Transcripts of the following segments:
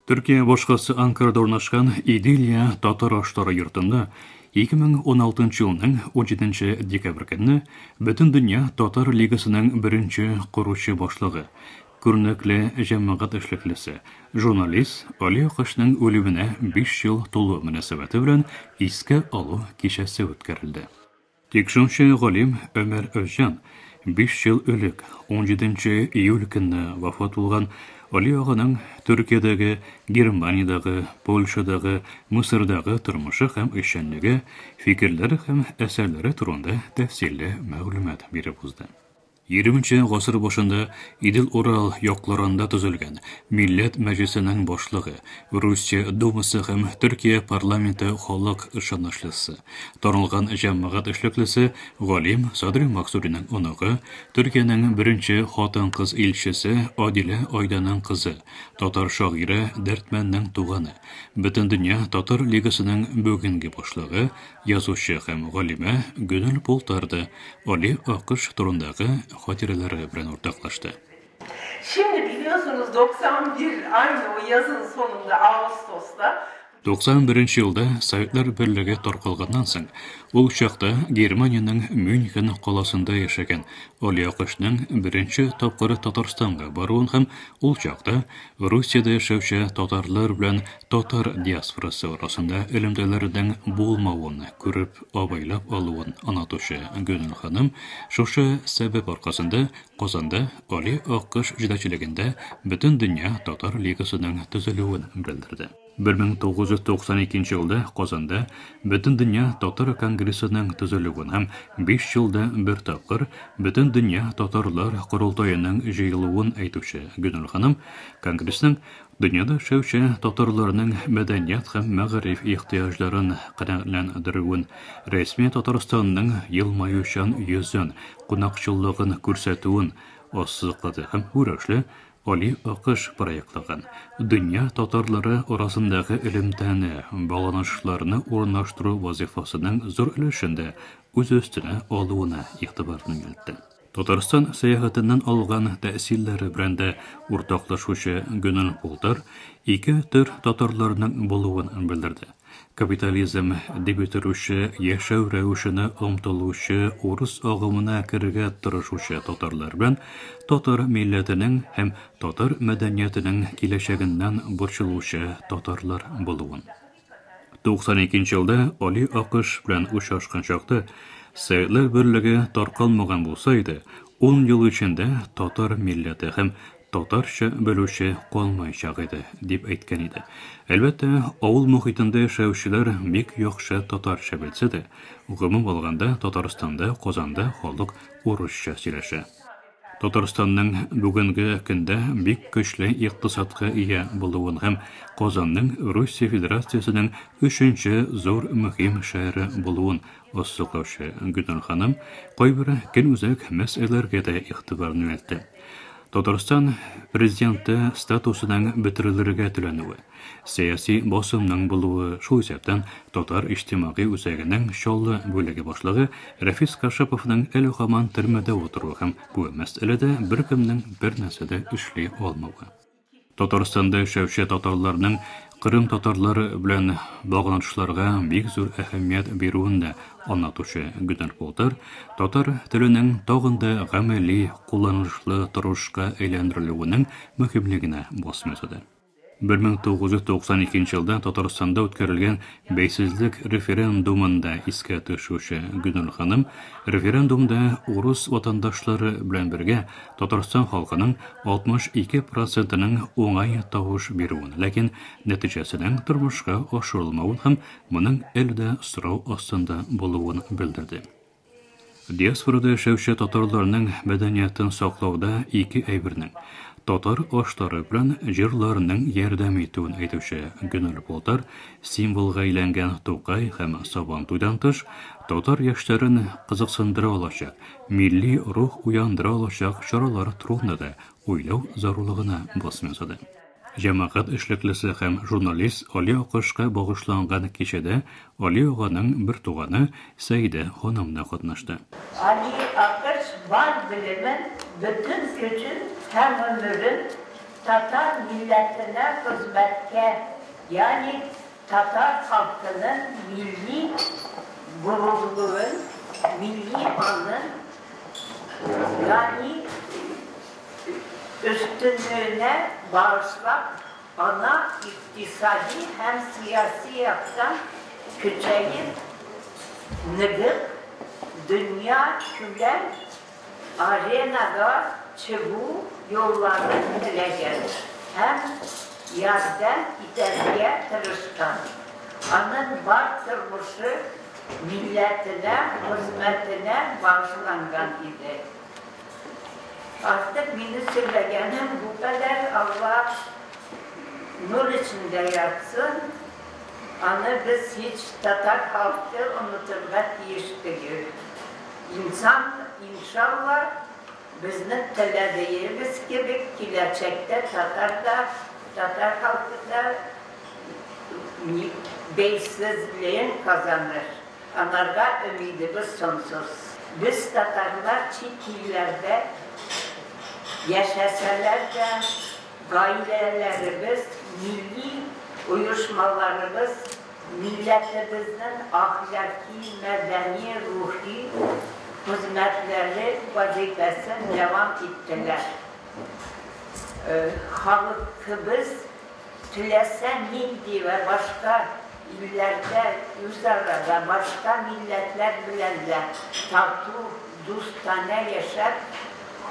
Төркия башкаласы Анкарада урнашкан Иделия татар ашлары йортында 2016 елның 17 декабрь көнне Бөтендөнья татар лигасының беренче коручы башлыгы, күренекле җәмәгать эшлеклесе, журналист Али Акышның үлеменә 5 ел тулу мөнәсәбәте белән искә алу кичәсе үткәрелде. Тикшерүче галим Өмәр Özcan 5 ел элек, 17 июль көнне вафат булган Али аганың Төркиядәге, Германиядәге, Польшадагы, Мысырдагы тормышы һәм эшчәнлеге, фикерләре һәм әсәрләре турында тәфсилле мәгълүмат биреп узды. Егерменче гасыр башында Идел-Урал якларында төзелгән Милләт Мәҗлесенең башлыгы, Русия Думасы һәм Төркия парламенты халык ышанычлысы, танылган җәмәгать эшлеклесе галим Садри Максудиның оныгы, Төркиянең беренче хатын-кыз илчесе Адилә Айданың кызы, татар шагыйре Дәрдмәнднең туганы, Бөтендөнья татар лигасының бүгенге башлыгы Язучы һәм галимә Гөнүл Полтар да Али Акыш турындагы хатирәләре белән уртаклашты. Şimdi biliyorsunuz 91 aynı o yazın sonunda Ağustos'ta 91 елда Советлар Берлеге таркалганнан соң, ул чакта Германиянең Мюнхен каласында яшәгән Али Акышның беренче тапкыр Татарстанга баруын һәм ул чакта Русиядә яшәүче татарлар белән татар диаспорасы арасында элемтәләрнең булмавын күреп абайлап алуын аңлатучы Гөнүл ханым шушы сәбәп аркасында Казанда Али Аккош җитәкчелегендә Бөтендөнья татар лигасының төзелүен белдерде. 1992 елда Казанда Бөтендөнья татар конгрессының төзелүен һәм 5 елда бер тапкыр Бөтендөнья татарлар корылтаеның җыелуын әйтүче Гөнүл ханым конгрессның дөньяда яшәүче татарларның мәдәният һәм мәгариф ихтыяҗларын канәгатьләндерүен, рәсми Татарстанның елмаючан йөзен, кунакчыллыгын күрсәтүен ассызыклады һәм бу рәвешле Али Акыш проектлаган дөнья татарлары арасындагы элемтәне, багланышларны урнаштыру вазифасының зур өлешен дә үз өстенә алуына игътибарны юнәлтте. Татарстан сәяхәтеннән алган тәэсирләре белән дә уртаклашучы Гөнүл Полтар ике төр татарларның булуын белдерде. Капитализм дип йөртелүче яшәү рәвешенә омтылучы урыс агымына керергә тырышучы татарлар белән татар милләтенең һәм татар мәдәниятенең киләчәгеннән борчылучы татарлар булуын. 92 елда Али Акыш белән очрашкан чакта Советлар Берлеге таркалмаган булса иде, 10 ел эчендә татар милләте һәм татарча белүче калмаячак иде, дип әйткән иде. Әлбәттә, авыл мохитендә яшәүчеләр бик яхшы татарча белсә дә, гомум алганда Татарстанда, Казанда халык урысча сөйләшә. Татарстанның бүгенге көндә бик көчле икътисадка ия булуын һәм Казанның Русия Федерациясенең өченче зур мөһим шәһәре булуын ассызыклаучы Гөлнур ханым кайбер көнүзәк мәсьәләләргә дә игътибарны юнәлтте. Татарстан президенты статусының бетерелергә теләнүе, сәяси басымның булуы, шул исәптән Татар иҗтимагый үзәгенең Чаллы бүлеге башлыгы Рәфис Кашаповның әле һаман төрмәдә утыруы һәм бу мәсьәләдә беркемнең бернәрсә дә эшли алмавы. Татарстанда яшәүче татарларның Кырым татарлары белән багланышларга бик зур әһәмият бирүен дә аңлатучы Гүзәл Полтар татар теленең тагын да гамәли, кулланышлы торышка әйләндерелүенең мөһимлегенә басым ясады. 1992 елда Татарстанда үткәрелгән бәйсезлек референдумын да искә төшүче Гүзәл ханым референдумда урыс ватандашлары белән бергә Татарстан халкының 62 процентының уңай тавыш бирүен, ләкин нәтиҗәсенең тормышка ашырылмавын һәм моның әле дә сорау астында булуын белдерде. Диаспорада яшәүче татарларның мәдәниятен саклауда ике әйбернең татар ашлары белән җырларының ярдәм итүен әйтүче Гөнүл Полтар символга әйләнгән Тукай һәм Сабантуйдан тыш татар яшьләрен кызыксындыра алачак, милли рух уяндыра алачак чаралар турында да уйлау зарурлыгына басым ясады. Җәмәгать эшлеклесе һәм журналист Али Акышка багышланган кичәдә Али аганың бертуганы Сәйдә ханым да катнашты. Али Акыш бар белемен, бөтен көчен һәм гомерен Tatar milletine hizmetke, yani Tatar halkının milli gururluğun, milli anın, yani üstünlüğüne bağışlap ana iktisadi hem siyasi yaktan küçeyip nıgıp dünya külen arenada çıbu yollarını tilegen hem yerden iterge tırışkan. Anın var turmuşu milletine, hizmetine bağışlangan idi. Artık beni söylegenim bu kadar. Allah nur içinde yatsın. Anı biz hiç Tatar halkı unuturga tiyiş değil. İnsan inşallah bizning tilagimiz gibi kelajekda Tatar da, Tatar halkı da beysizliğin kazanır. Anarga ümidimiz sonsuz. Biz Tatarlar çet illerde yaşasalar da gailelerimiz, milli uyuşmalarımız, milletimizin ahlaki, medeni, ruhi hizmetleri vazifesini devam ettiler. Halkımız tilese milli ve başka illerde üzere ve başka milletler bilen de tatlı, dostane yaşar,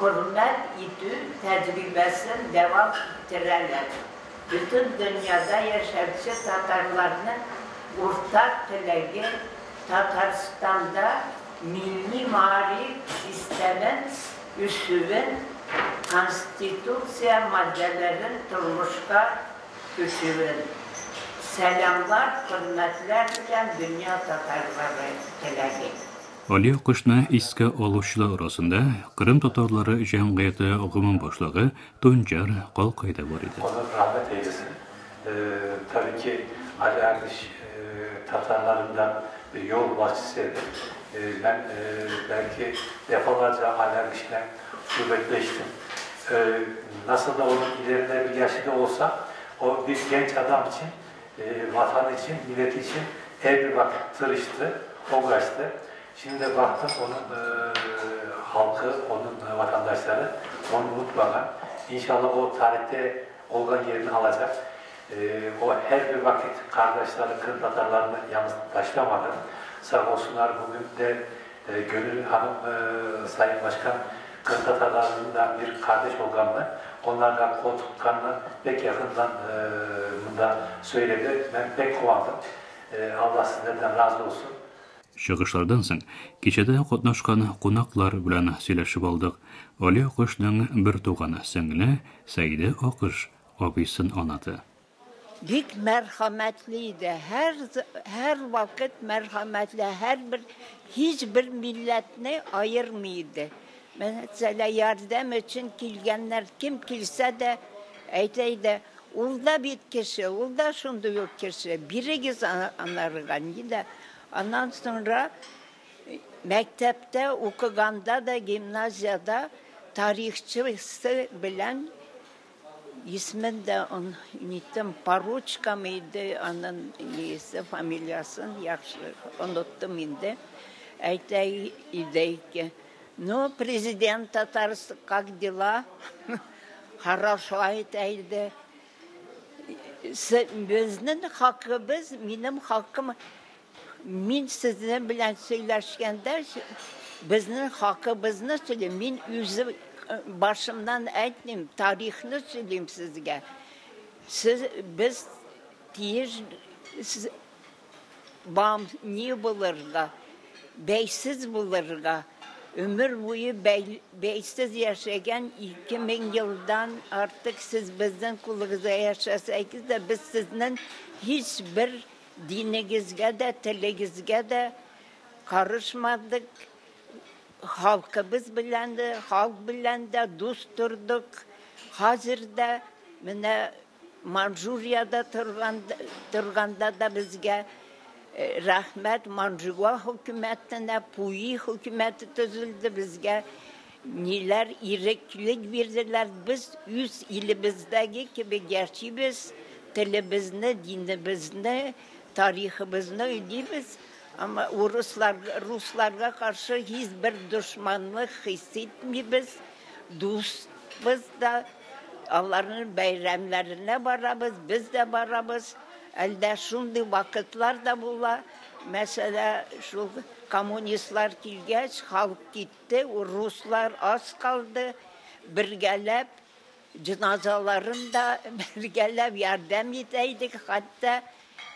hürmet idü tecrübesini devam ettirirler. Bütün dünyada yaşarcı Tatarlarının ortak tilegi Tatarstan'da milli maarif sistemin üsüvün konstitusiya maddelerin turmuşka küçüğün. Selamlar, hürmetler bilen dünya Tatarları tilegi. Ali Akışны искә алучылар арасында Кырым татарлары җәмгыяте гомум башлыгы Тунҗар Калкай да бар иде. Allah rahmet eylesin. Tabii ki Ali Erdiş Tatarlarından bir yol başçısıydı. Ben belki defalarca Ali Erdiş'le sohbetleştim. Nasıl da onun ileride bir yaşı da olsa o bir genç adam için, vatan için, milleti için her bir vakit tırıştı, uğraştı. Şimdi de baktım onun halkı, onun vatandaşları onu unutmadan inşallah o tarihte olan yerini alacak. O her bir vakit kardeşleri, Kırım Tatarlarını yalnız taşlamadı. Sağ olsunlar bugün de Gönül Hanım, Sayın Başkan, Kırım Tatarlarından bir kardeş olganını, onlardan kol tutkanını pek yakından bunda söyledi. Ben pek kuvandım. Allah sizlerden razı olsun. Чыгышлардан соң кичәдә катнашкан кунаклар белән сөйләшеп алдык. Али Акышның бер туганы сеңле Сәйдә Акыш абыйсын анады. Бик мәрхәмәтле иде. Һәр вакыт мәрхәмәтле, һичбер милләтне айырмый иде. Мәсәлән, ярдәм өчен килгәннәр кем килсә дә әйтә иде, ул да бит кеше, ул да шундый ук кеше. Бирегез анарга ни дә. Ondan sonra mektepte okuganda da gimnazyada tarihçisi bilen ismini de unuttum, Paruçka mıydı onun neyse familyasını yaxşı unuttum indi. Ayta idi ki, ну, президент Татарстана, как дела? Хорошо aytaydı. Bizning hakkımız, benim hakkım. Min sizin bilen söyleşkende bizning hakkımızını söyleyeyim. Min özüm başımdan aytmayayım, tarixini söyleyeyim sizge. Siz, biz tiyiş, siz, bam ne bulurga, beysiz bulurga, ömür boyu beysiz yaşayan 2000 yıldan artık siz bizden kuluğuza yaşasayız da biz sizden hiçbir dinigizge de, tiligizge de karışmadık. Halkımız bilen de, halk bilen de dost durduk. Hazırda mine Manjuriyada turganda da bizge rahmet Manjua hükümetine, Puyi hükümeti tüzüldü bizge. Ниләр иреклек бирделәр, без үз илебездәге кебек яшибез, телебезне, динебезне, тарихыбызны өйдибез. Әмма урыслар, русларга каршы һичбер дошманлык хис итмибез, дусбыз да, аларның бәйрәмнәренә барабыз, без дә барабыз. Әлдә шундый вакытлар да була. Мәсәлә, шул коммунистлар килгәч, халык китте, руслар аз калды. Бергәләп җеназаларын да бергәләп ярдәм итә идек. Хәтта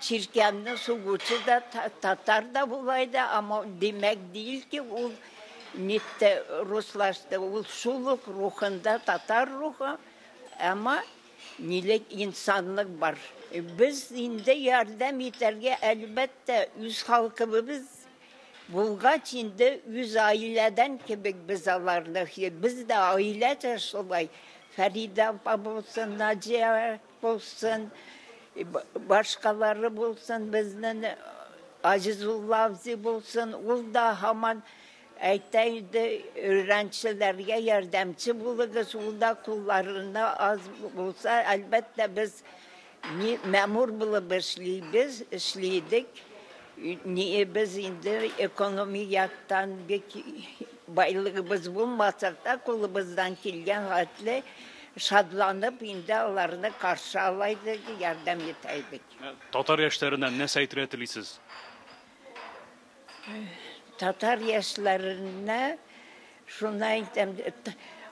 чиркәнне сугучы да татар да була иде, әмма димәк түгел ки, ул нитте руслашты. Ул шул ук рухында татар рухы, әмма нилек инсанлык бар. Без инде ярдәм итәргә, әлбәттә, үз халкыбыз булгач, инде үз гаиләдән кебек без аларны, без дә гаиләчә шулай. Фәридә апа булсын, Наҗия булсын, башкалары булсын, безнең Азизулла абзый булсын, ул да һаман әйтә иде, өйрәнчеләргә ярдәмче булыгыз, ул да кулларына аз булса, әлбәттә, без мәмур булып эшлибез, эшлидек. Без инде экономик яктан бик байлыгыбыз булмаса да, кулыбыздан килгән хәтле шатланып инде аларны каршы ала идек, ярдәм итә идек. Татар яшьләренә нәрсә әйтергә телисез? Татар яшьләренә шуны әйтәм,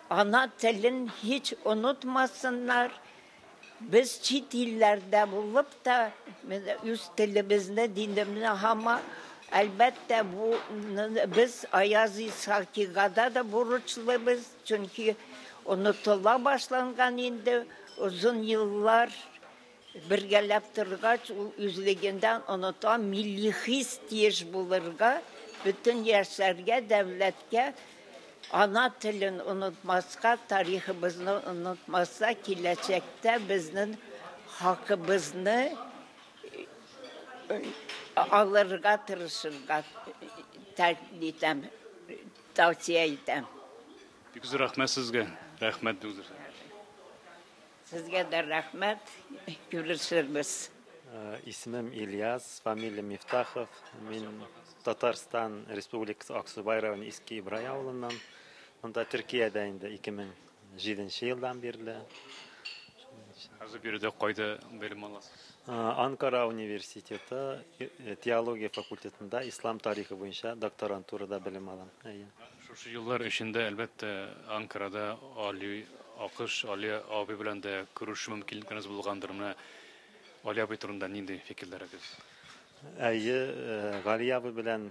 ана телен һич онытмасыннар. Без чит илләрдә булып та үз телебезне, динебезне һама, әлбәттә, бу без Аяз Исхакига да бурычлыбыз, чөнки онытыла башланган инде озын еллар бергәләп торгач, ул үзлегеннән оныта, милли хис тиеш булырга, бөтен яшьләргә, дәүләткә ана телен онытмаска, тарихыбызны онытмаска, киләчәктә безнең хакыбызны алырга тырышырга итәм, тавсия итәм. Бик зур рәхмәт сезгә. Рәхмәт бик зур. Сезгә дә рәхмәт. Күрешербез. Исемем Ильяс, фамилиям Мифтахов. Мин Татарстан Республикасы Аксубай районы Иске Ибрай авылыннан. Монда Төркиядә инде 2007 елдан бирле. Хәзер биредә кайда белем аласыз? Анкара университеты теология факультетында ислам тарихы буенча докторантурада белем алам. Шушы еллар эчендә, әлбәттә, Анкарада Али Акыш, Али абый белән дә күрешү мөмкинлегегез булгандыр. Менә Али абый турында нинди фикерләрегез? Әйе, Гали абый белән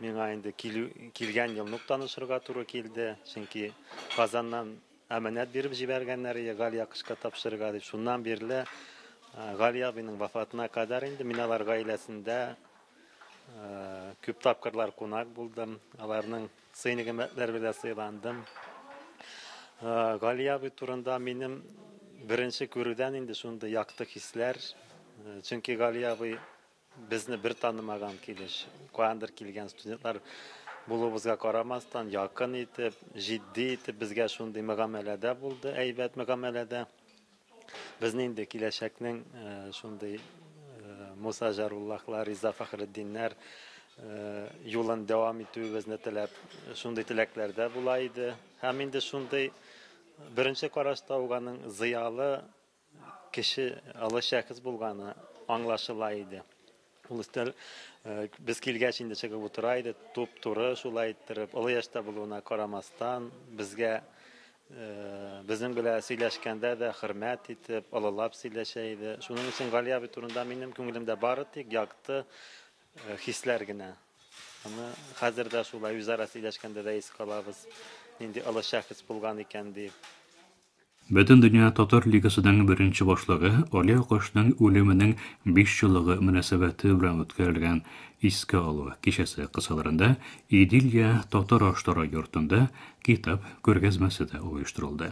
миңа инде килгән елны ук танышырга туры килде. Чөнки Казаннан әманәт биреп җибәргәннәр иде Гали Акышка тапшырырга дип. Шуннан бирле Гали абыйның вафатына кадәр инде мин алар гаиләсендә күп тапкырлар кунак булдым. Аларның сый-нигъмәтләре белән сыйландым. Гали абый турында минем беренче күрүдән инде шундый якты хисләр. Чөнки Гали абый безне бер танымаган килеш, каяндыр килгән студентлар булуыбызга карамастан, якын итеп, җитди итеп безгә шундый мөгамәләдә булды, әйбәт мөгамәләдә. Безне инде киләчәкнең шундый Муса Җаруллахлар, Риза Фәхретдиннәр юлын дәвам итүебезне теләп, шундый теләкләрдә була иде. Һәм инде шундый беренче карашта ук аның зыялы кеше, олы шәхес булганы аңлашыла иде. Ул өстәл без килгәч инде чыгып утыра иде, туп-туры шулай иттереп, олы яшьтә булуына карамастан, безгә безнең белән сөйләшкәндә дә хөрмәт итеп, олылап сөйләшә иде. Шуның өчен Гали абый турында минем күңелемдә бары тик якты хисләр генә. Аны хәзер дә шулай үзара сөйләшкәндә дә искә алабыз, нинди олы шәхес булган икән дип. Бөтендөнья татар лигасының беренче башлыгы Али Акышның үлеменең 5 еллыгы мөнәсәбәте белән үткәрелгән искә алу кичәсе кысаларында Идилия татар ашлары йортында китап күргәзмәсе дә оештырылды.